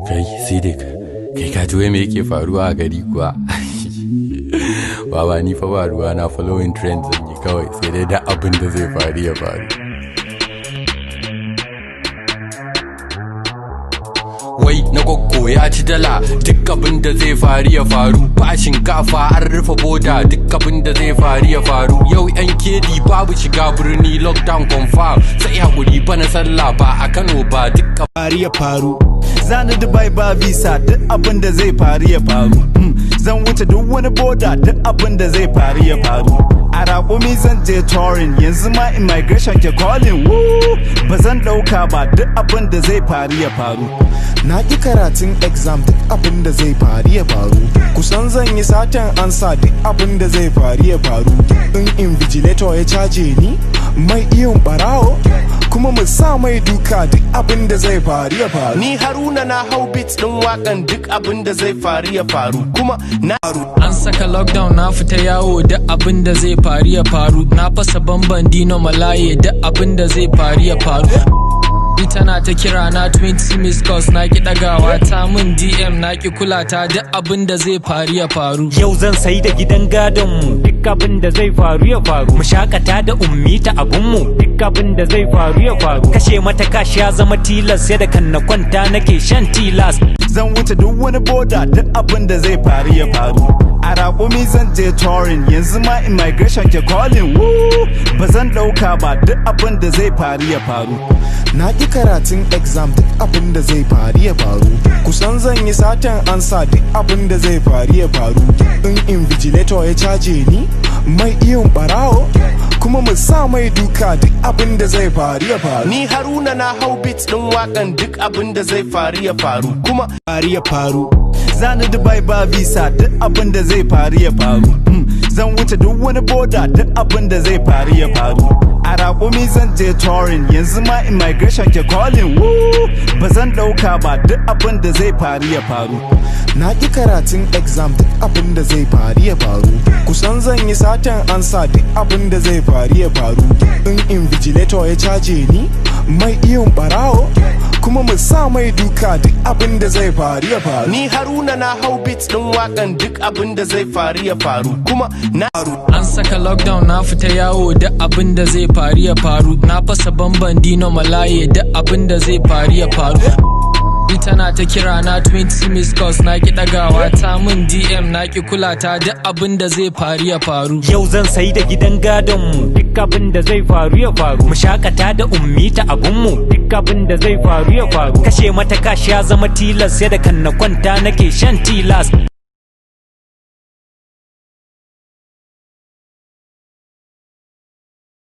Kai Sidik, kai ka ji wai me yake faruwa a gari kuwa? Baba, ni fa ba ruwa na, following trends zan yi kawai, sai dai da abin da zai faru ya faru. Wai na gwaggo ya ci dala, duk abin da zai faru ya faru. Ba shinkafa, an rufe boda, duk abin da zai faru ya faru. Yau yan kedi babu shiga birni, lockdown confirm, sai hakuri bana sallah ba a Kano ba, duk faru ya faru. Zani Dubai ba visa, duk abin da zai faru ya faru. Zan wuce duk wani boda, duk abin da zai faru ya faru. A raƙumi zan je touring, yanzu ma immigration ke calling. Woo! Ba zan ɗauka ba, duk abin da zai faru ya faru. Na ƙi karatun exam, duk abin da zai faru ya faru. Kusan zan yi satan ansa, duk abin da zai faru ya faru. In invigilator ya caje ni, mai iyon barawo, kuma mu sa mai duka, duk abin da zai faru ya faru. Ni Haruna na hau beats din wakan, duk abin da zai faru ya faru. Kuma na An saka lockdown, na fita yawo, duk abin da zai faru ya faru. Na fasa bamban Dino Malaye, duk abin da zai faru ya faru. Tana ta kira na 20 miss calls, na ki dagawa. Ta min DM, na ki kula ta, duk abin da zai faru ya faru. Yau zan sai da gidan gadon mu, duk abin da zai faru ya faru. Mu shakata da ummi ta abun mu, duk abin da zai faru ya faru. Kashe mata kashi ya zama tilas, sai da kan na kwanta nake shan tilas. Zan wuce duk wani boda, duk abin da zai faru ya faru. A raƙumi zan je touring, yanzu ma immigration ke calling. Woo! Ba zan ɗauka ba, duk abin da zai faru ya faru. Na ƙi karatun exam, duk abin da zai faru ya faru. Kusan zan yi satan ansa, duk abin da zai faru ya faru. In invigilator ya caje ni, mai iyon barawo, kuma mu sa mai duka, duk abin da zai faru ya faru. Ni Haruna na hau beats din wakan, duk abin da zai faru ya faru. Kuma Faru ya faru. Zani Dubai ba visa, duk abin da zai faru ya faru. Zan wuce duk wani boda, duk abin da zai faru ya faru. A raƙumi zan je touring, yanzu ma immigration ke calling. Woo! Ba zan ɗauka ba, duk abin da zai faru ya faru. Na ƙi karatun exam, duk abin da zai faru ya faru. Kusan zan yi satan ansa, duk abin da zai faru ya faru. In invigilator ya caje ni, mai iyon barawo, kuma mu sa mai duka, duk abin da zai faru ya faru. Ni Haruna na hau beats din wakan, duk abin da zai faru ya faru. Kuma na An saka lockdown, na fita yawo, duk abin da zai faru ya faru. Na fasa bamban Dino Malaye, duk abin da zai faru ya faru. Tana ta kira na 20 miss calls, na ki dagawa. Ta min DM, na ki kula ta, duk abin da zai faru ya faru. Yau zan sai da gidan gadon mu, duk abin da zai faru ya faru. Mu shakata da ummi ta abun mu, duk abin da zai faru ya faru. Kashe mata kashi ya zama tilas, sai da kan na kwanta nake shan tilas.